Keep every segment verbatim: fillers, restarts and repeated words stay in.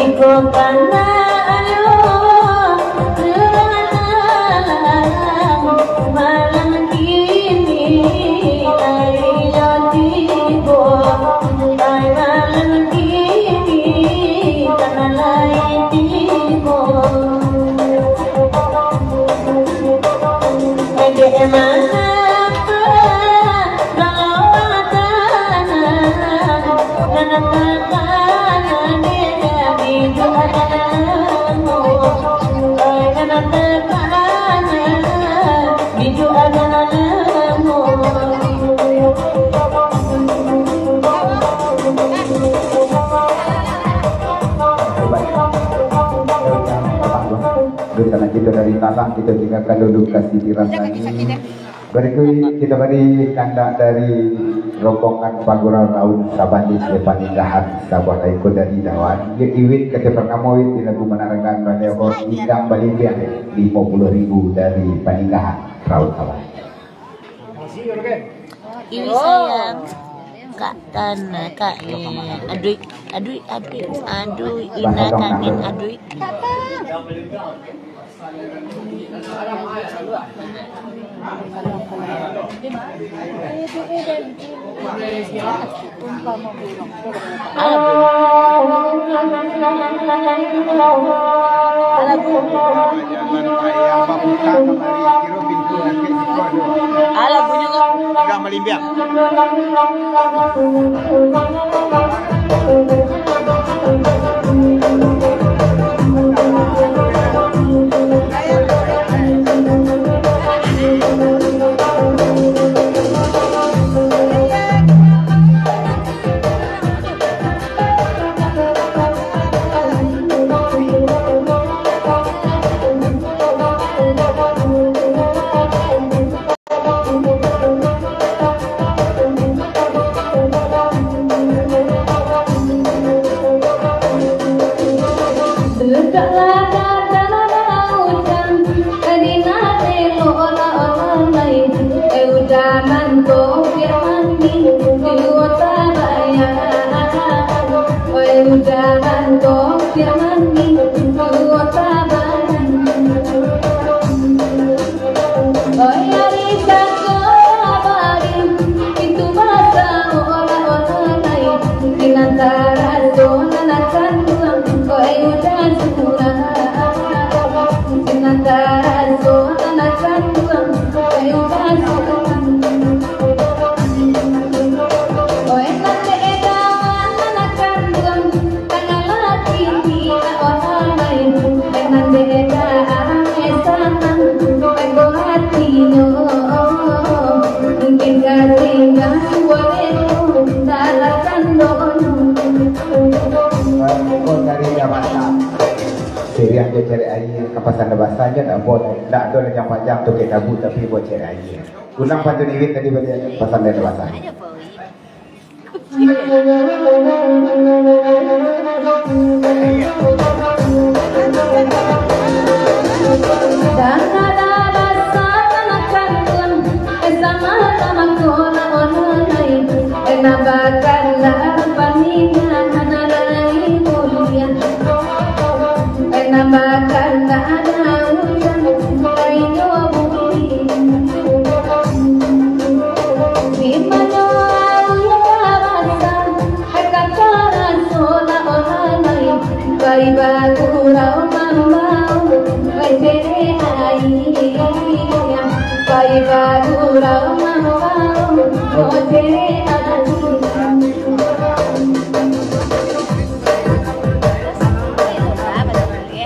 Iko kana ayo, malam kini ayo tibo, ai malam kini kana lai tibo. Dek mangapa kalau tanah nan takana dek di jualan, ai nan takana di jualan. Baik. Dari sana kita dari Talang, kita tinggalkan dulu kasih dirasani. Berikut kita bari kandak dari rombongan Pagurau Raun Sabandis di Paninggahan, sabuah lagu dari Dawan. Ya, Iwin kata pertama, Win, di lagu Manarangkan Baliau Indang Balimbiang, lima puluh ribu dari Paninggahan, Raun Sabandis. Iwi sayang, Kak Tan, Kak, eh, aduik, aduik, aduik, aduik, Ina kangen, aduik. Alah, bunyi. Alah, bunyi. Udah malimbiang. Dari Dawasa. Siriah jo cari aia, ka Pasanda Basa jo, ndak ado, ndak ado lah panjang tu ka tabu, tapi buat cari aia. Ulang pantun Iwin tadi baliak Pasanda Basa.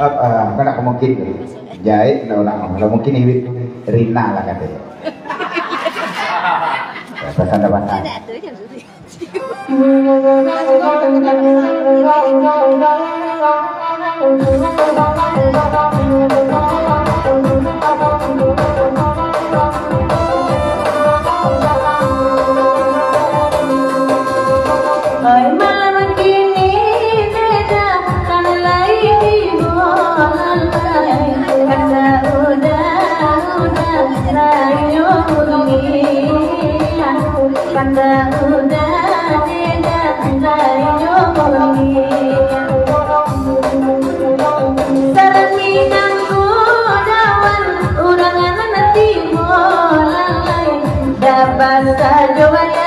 Ah, ah, kau nak mungkin tu. Jahit nak orang, kalau mungkin Iwin tu Rina lah kata. Ya, pasal dah pasal.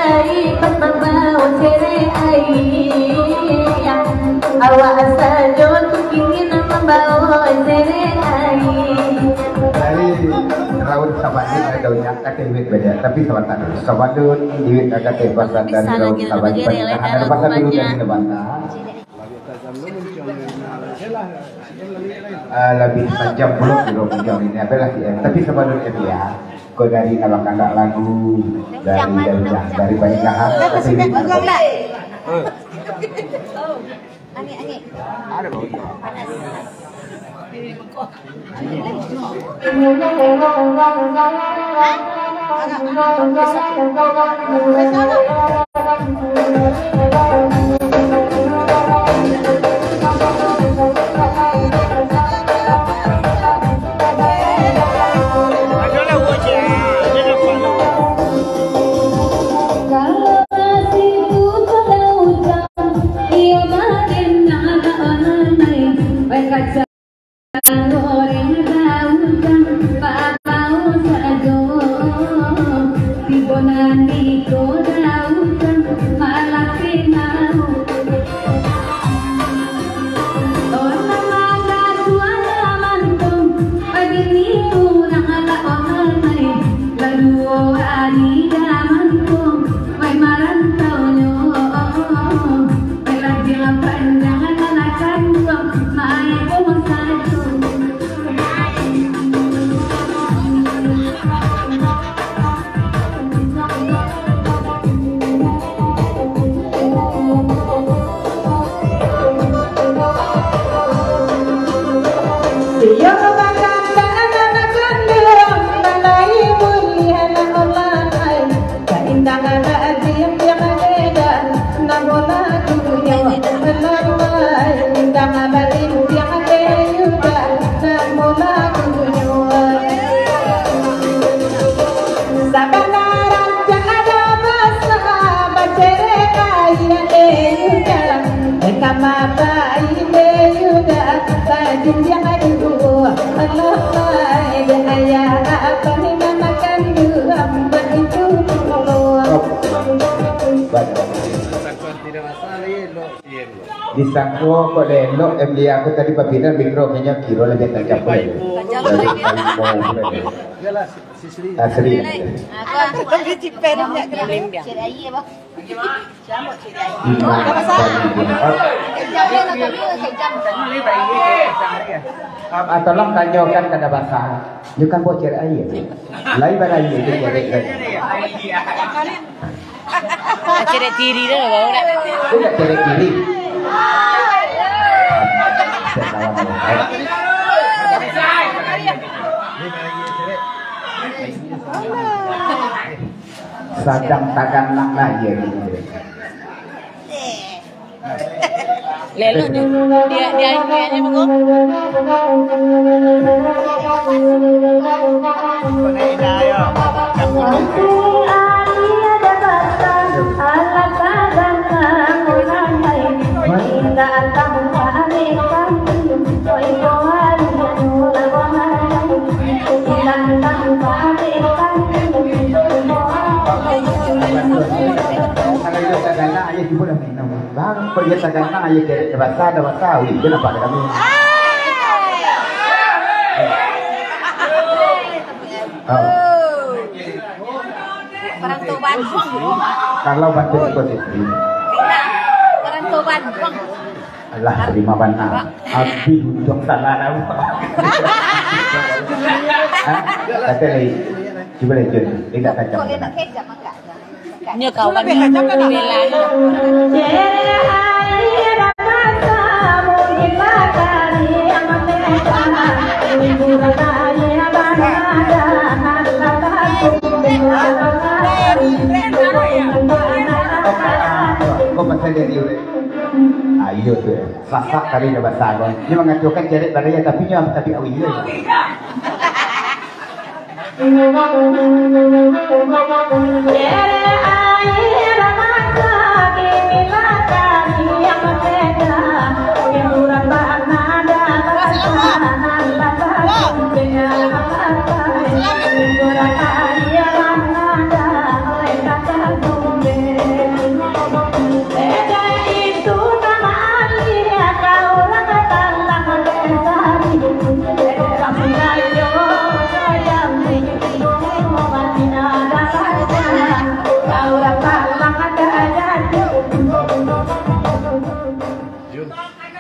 Ai, mambawa cerek ai. Awak sajo tu ingin mambawa cerek ai. Dari Raut Sabanding ada banyak kata duit banyak, tapi sabantar dulu. Sabalun duit kata pasan dari Raut Sabanding, ada pasan dulu dari Levanta. Ah, labiah panjang pulo kiro panjang ini adalah si M. Tapi sabalun M ya, ko dari nak bakandak lagu dari dari dari pernikahan, tapi ini Angin, angin. Iyo, bakandak anak kanduang, nan lai buliah nak olah ai. Ka indak balimbiang beda, namo lagunyo, alah ai. Indak balimbiang beda, namo lagunyo. Sabana rancak ada basa, bacerek ai, eh, Yuda. Ka mapain dek Yuda, bajinjang duo. Alah, dek ayah, apa ni namakan dua, mak itu dulu. Disangko kok elok, eh, beli aku tadi papinan mikro kayaknya kilo lebih tajam pun. Tajam. Lebih tajam pun. Asli. Aku beli cipen, nak kena beli. Cari air, bah. Ah, tolong tanyokan kada basa. Nyo kan bocor air. Lai barair tu cari. Cari kiri dah, bau dah. Tu nak cari kiri. Sadang taganang lah dia gitu. Lelok tu. Dia, dia, dia, dia, dia, Kalau iyo tagana, ayo cubo lah minum. Bang, kok iyo tagana, ayo cari basa, ada basa, wih, kenapa ada kami? Ah. Orang tua Bandung. Kalau batin positif. Orang tua Bandung. Alah, terima bana. Abih untuang salah tahu. Hah? Kata lai, cubo lai, Jun. Indak kacau. Kok indak kecap, enggak? Nyo kawan ni. Bela. Kau pasal jadi urang. Ah, iyo tu, eh. Sasak kali dah basah, kan. Dia mengacaukan ceret baraya, tapi nyo tapi awil je.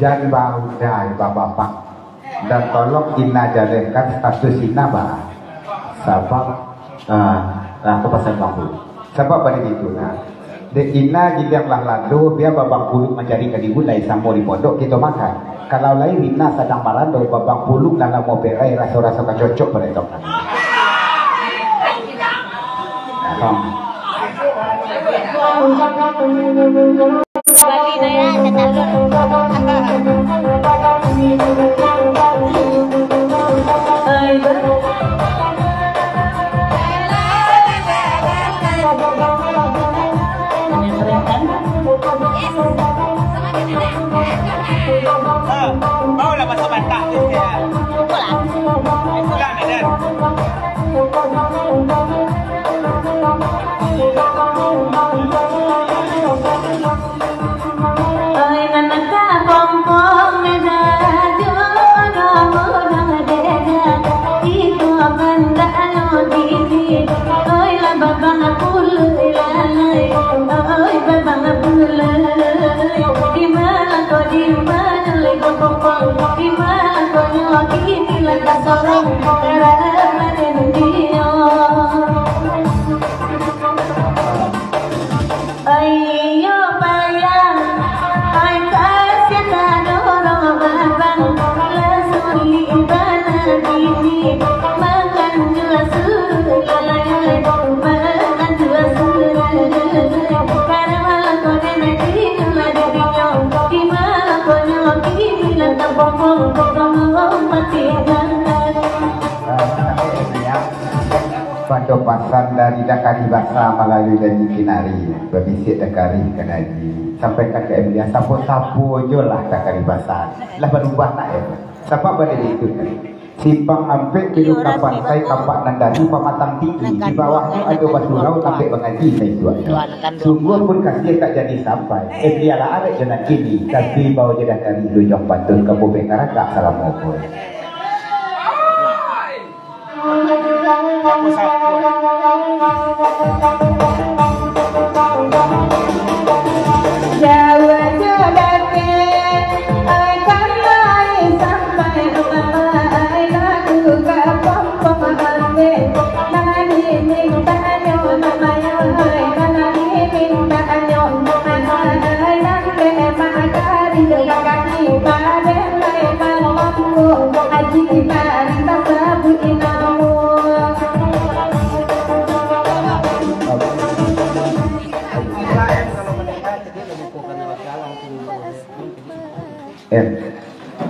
Jan baundai babapak. Dan tolong Ina jalehkan status Ina, ba. Sabab, ah, ah, aku pasan bambu. Sabab bana gitu, nah. Dek Ina giliang lah lado, bia babang puluak mancari kadi gulai samo di pondok kito makan. Kalau lai Ina sadang marando, babang puluak lah lamo berai, raso-raso ka cocok pado tokan. Nah, tong. Bali Daya, Ketalun. Barulah masuk Batak tu, ya. Pulang, Medan. Oi, nan ka pompong, dah jodoh-jodoh deda, iko bandak lo didi. Oi, lah babang puluak lalai, oi, babang puluak. Di ma ko, di ma lai ko pompong, di ma ko nyo kini lah ka sorong, karano raden dio. Ai yo payah, ai kasiah ka doro babang, lah sulik bana bini, makan jua suruik lalai, makan jua suruik, karano lah ko den ati lah dek inyo, di ma ko nyo kini lah ka pompong, pompong mati jangan. Pado pasan dari Dakari Basa malalui Daji Kinari, babisiak Dakari ka Daji, sampaikan ka M D A, sapo-sapo jo lah Dakari Basa, lah barubah nak, ya. Sabab bana itu, Simpang Ampek, pilu ka pantai, kampak nan dari Pamatang Tinggi, di bawahnyo ado basurau, tampek bangaji saisuaknyo. Sungguah pun kasiah tak jadi sampai, M D A lah arek jo nan kini, tapi bawa jo Dakari di ujuang pantun, ka bobek karakak salamo pun. Eh,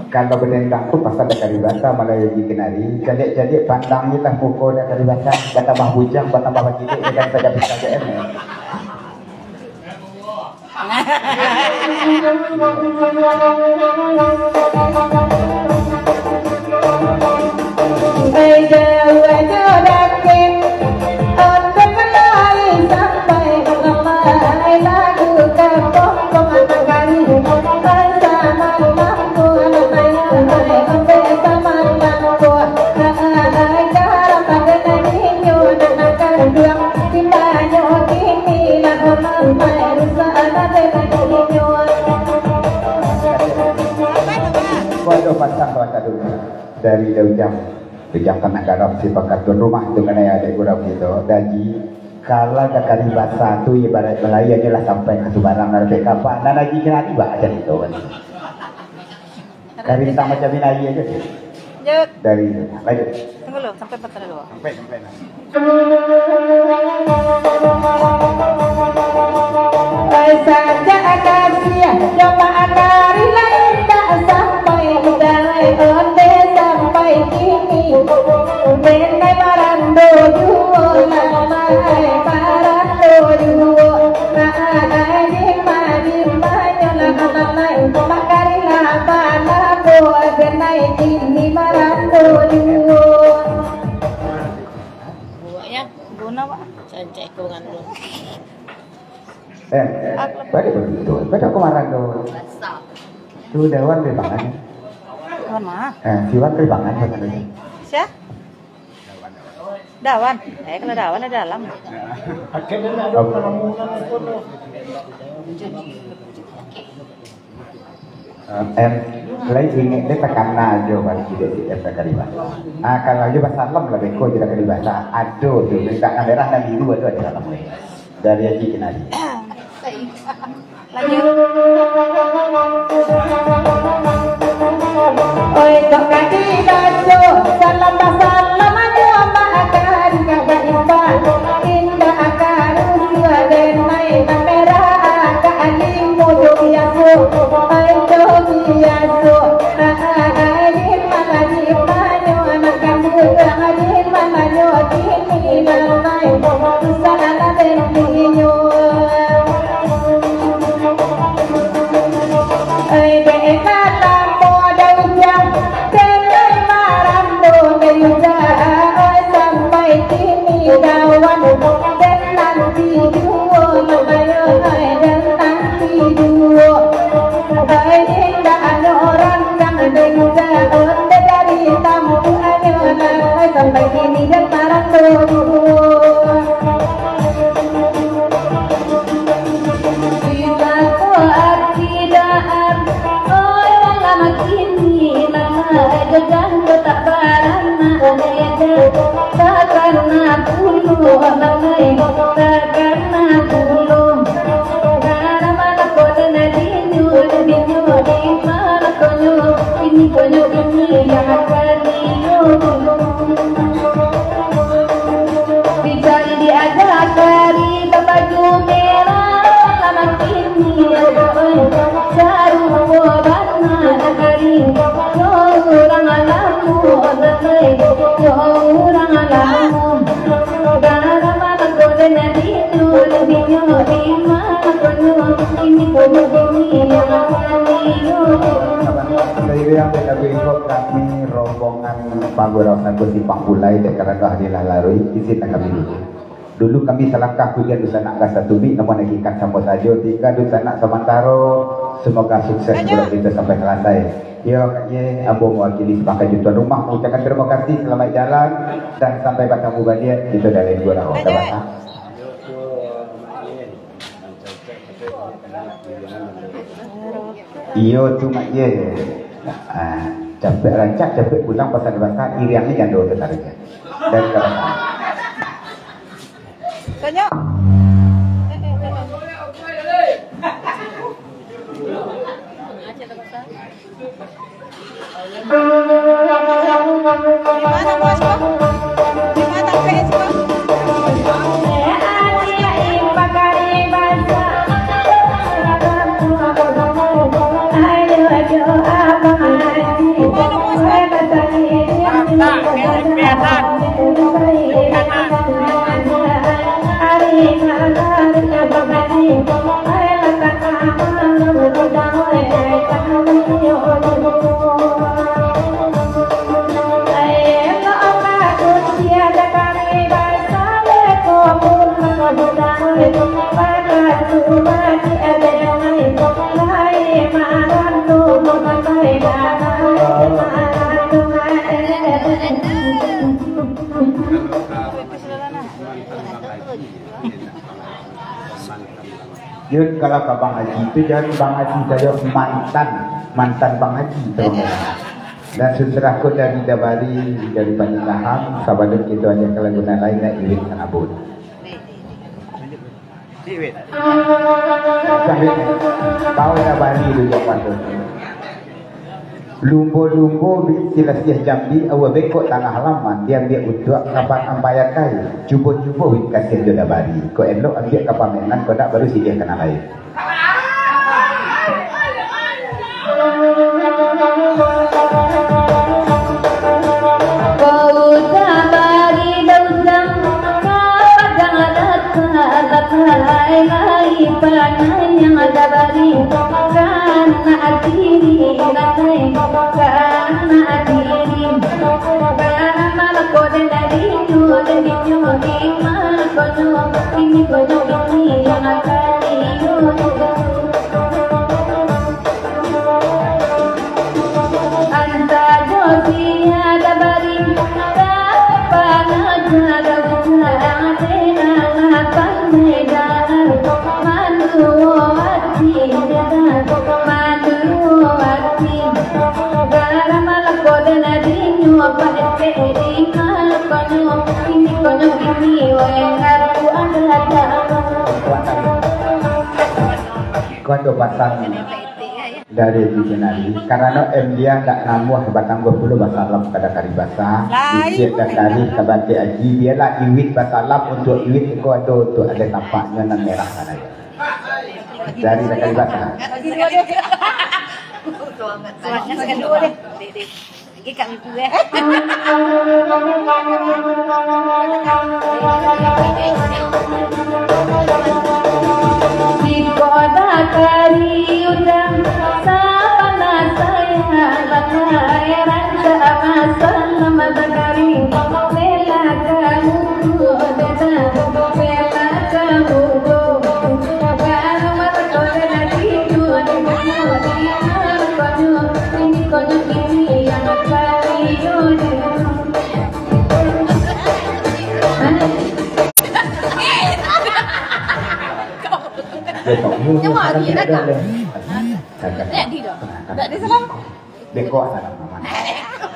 kalau badendang tu pasal dari basa malah lagi kenari, cadiak-cadiak pandang je lah muko dari basa, batambah bujang, batambah bacilek, dengan saja bisa je, eh. Waduh, patang kawatan dulu. Dari Daujang, Daujang Tanah Garap, si bakatun rumah tu kanai adik gurau kito. Daji, kalau dakari basa tu, ibarat Malaya ni lah sampai ka subarang, lah sampai kapan. Nan Haji Kenari bak carito kan. Karintang macam ni aja tu. Lanjut. Dari, lanjut. Tunggu dulu, sampai empat dulu. Sampai, sampai lah. Oi, sajak kasiah, cuma kari lain tak sampai, dari onde sampai kini. Denai marando juo, lamai marando juo. Nah, ai, di ma, di manyo lah, lamai, mak kari lah, bala ko, denai kini marando juo. Buaknya guna, Pak. Cancak iko ngandung. Eh, pada begitu, pada kemarin tu. Tu Dawan Ribangan. Dawan mana? Eh, Siwan Ribangan, Pak. Siapa? Dawan. Eh, kalau Dawan ada dalam. Akhirnya ada pertemuan itu. Eh, em, lai ingek deh takana jo bagi dek si F K Kalimantan. Ah, kalau ajo basalam lah beko jo dah Kalimantan. Aduh, tu, minta kamera nan biru aduh ada dalam ni. Dari Haji Kenari. Lanjut. Oi, kok kaki baco, salam basalam ajo makan kagak imbang. Indak akan rusuah denai kamera agak limo jo biaso. Ai jo biaso. Ai di mana di manyo anak kandung, ai di manyo kini nanai. Susah anak denai nyo. Ai dek lamo Daujang, denai marando Daujang, ai sampai kini Dawan, den nanti juo, mamayo ai den nanti juo. Ai indak ado urang nan Daujang, onde dari tampuah nyo lah, ai sampai kini den marando juo. Cilako akidaan, oi, malam kini, malam jajan kota baranak, jajan takana pulo, malam takana pulo. Karena malam kota nadinyo, nadinyo, di malam konyo, ini konyo, ini yang akan Dicari diaja kari babaju merah, lamak ini sarupo bana kari. Yo urang lamo, yo urang lamo. Darah mata kode nadinyo, nadinyo, di mana konyo, ini konyo, ini yang akan diyo. Seiring dengan lagu iko, kami rombongan Panggurau Sago Simpang Pulai, dek karano hari lah laruik, izinlah kami dulu. Dulu kami salangkah kuliah dunsanak ka satubik, namun hakikat samo sajo, tingga dunsanak samantaro, semoga sukses bulan kita sampai salasai. Yo, Kak Ye, ambo mawakili sabagai tuan rumah, mengucapkan terima kasih, selamat jalan, dan sampai batamu baliak, kita dari dua rawa. Dah, Mak. Iyo tu, Mak Ye. Ah, capek rancak, capek pulang, pasal basa, iriang ni jando tatarik. Dan kawan. Tanyo. Jun, kalau ka Bang Haji tu, jan Bang Haji sajo, mantan, mantan Bang Haji tu. Dan sudah ko dari Dabari, dari Bani Laham, sabalun kito aja ka lagu nan lain, nak Iwit Sanabun. Iwit. Sambil tahu Dabari tu, Bang Haji. Lumbo-lumbo bi silasiah jambi, awa bengkok tangah laman, diambiak untuak kapan ampai akai. Cubo-cubo win kasiah jo Dabari, kok elok ambiak ka pamenan, kok ndak baru siliah ka nan lain. Kau Dabari daudang, ka padang datang. Lai-lai panayang Dabari, kana diri, kana diri. Baramal ko den dadi nyo, dadi nyo, di mano ko nyo, kini ko nyo, kini nan kali nyo. Kuato pasang dari Haji Kenari, karano M dia ndak namuah batangguah pulo basalam ka Dakari Basa. Lai. Bisiak Dakari ka Batik Haji, bialah Iwit basalam untuak Iwit, iko ado untuak ado tapaknyo nan merah sana. Dari Dakari Basa. Suaranya sekali dua deh. Lagi kami pun, eh. Di kota kari udang, sabana sayang, bana heran, tak masalah, mata kari, bela kamu, bela, bela kamu, bela kamu. Nyawa lagi, dah tak? Jadi dah. Tak ada salam. Beko asal aman.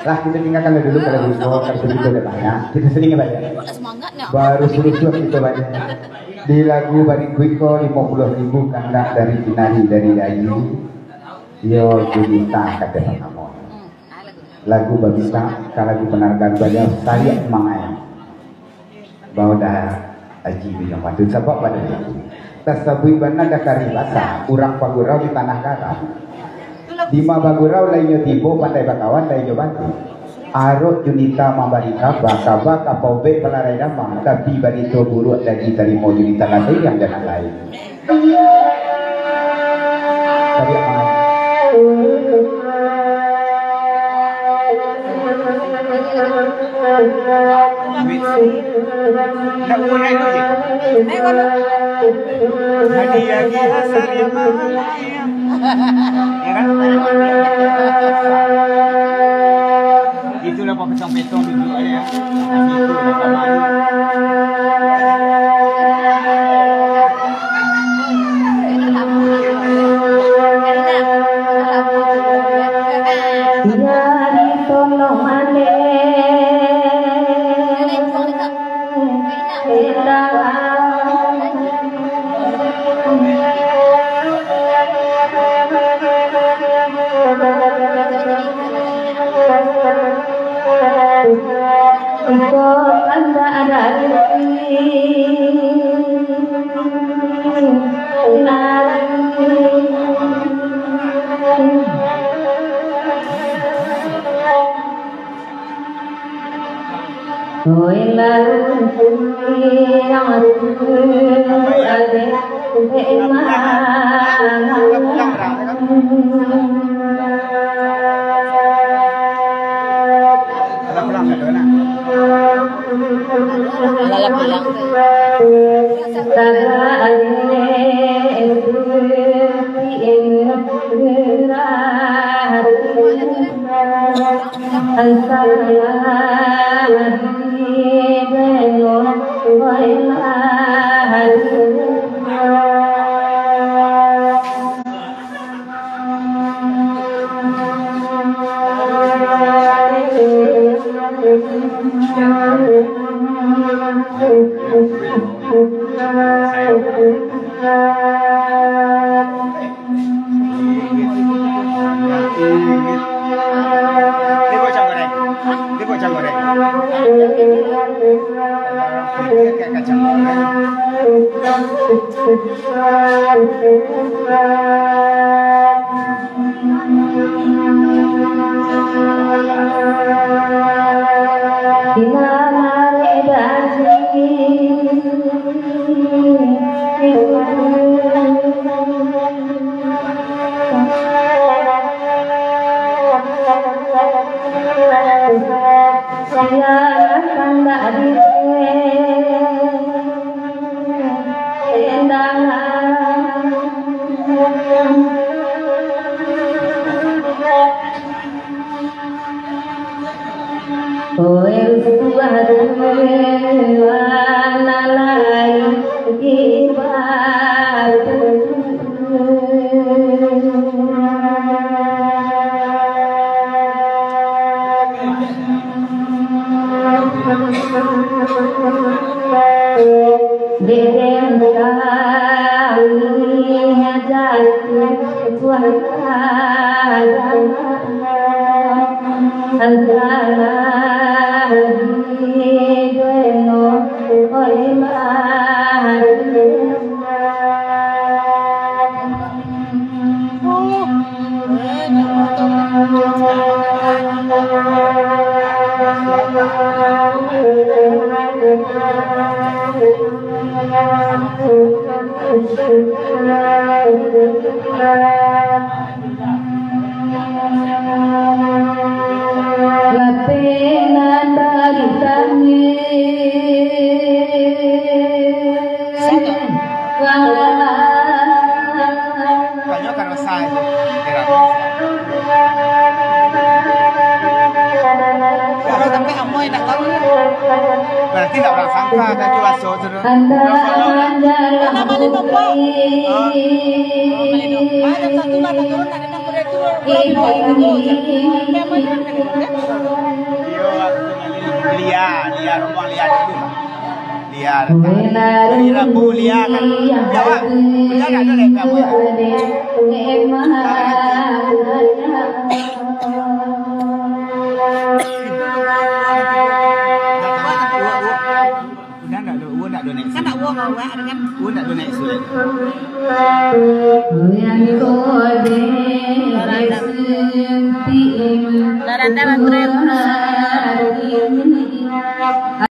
Lah, kita tinggalkan dulu kalau beko, kalau begitu dah banyak. Kita sering baca. Kok lah semangatnya? Baru suruh suap kita baca. Di lagu barikuik ko, limo puluah ribu kandak dari Kinari dari Dayu. Yo, Junita kata pertama. Hmm, ah, lagu. Lagu babisa, ka lagu penghargaan baliau, Sariak Mangai. Baudah Haji Bujang Patut, sabab pada itu. Tasabuik bana Dakari Basa, urang pagurau di tanah garam. Dima bagurau lainyo tibo, pandai bakawan lainyo bantu. Arok Junita mambari kaba, kaba ka paubek palarai damang, tapi barito buruak tadi tarimo Junita latih yang jangan lain. Tadi apa? Nak umur naik tu je. Naik baru. Lagi, lagi asal yang mahal. Ya kan? Itulah petong-petong duduk aja. Itu dah kamar. Iya, ditolong maleh. Banyak kan rasa itu. Kalau sampai amoi tak tahu. Berarti tak orang sangka tadi baso tu. Nama ni bapak? Hah? Lia, Lia, rombong Lia dulu. Lia, Lia Rabu, Lia kan. Lia, Wak. Lia dah ada lagi, Wak. Udah ndak do, uwo ndak do naik. Kan ndak uwo bawa kan? Uwo ndak do naik surat. Daranda baterai.